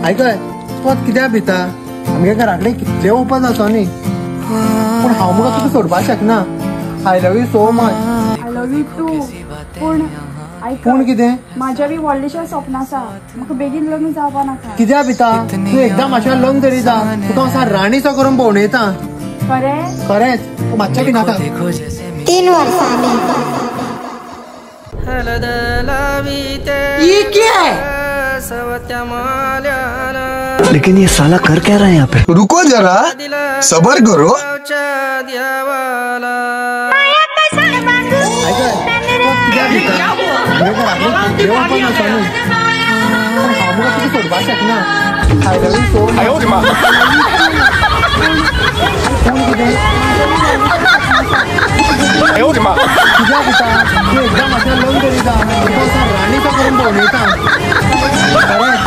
आयकय, तूं आतां कित्याक भिता? आमगे घरा कडेन कितले ओपन आसा न्ही, पूण हांव मुगो तुका सोडपाक शकना. I love you so much. I love you too. पूण पूण कितें? म्हाजें बी व्हडलेशें स्वप्न आसा, म्हाका बेगीन लग्न जावपा नाका. कित्याक भिता? तूं एकदां म्हाज्या लग्न तरी जा, तुका हांव राणीचो करून भोंवडयता. खरें? खरेंच, तूं मातशें भिनाका. 3 वर्सांनी. लेकिन ये साला कर क्या रहा है यहाँ पे? रुको जरा, सबर करो. कित्याक भिता? तूं एकदां म्हाज्या लग्न तरी जा, तुका राणीचो करून भोंवडयता. खरेंच.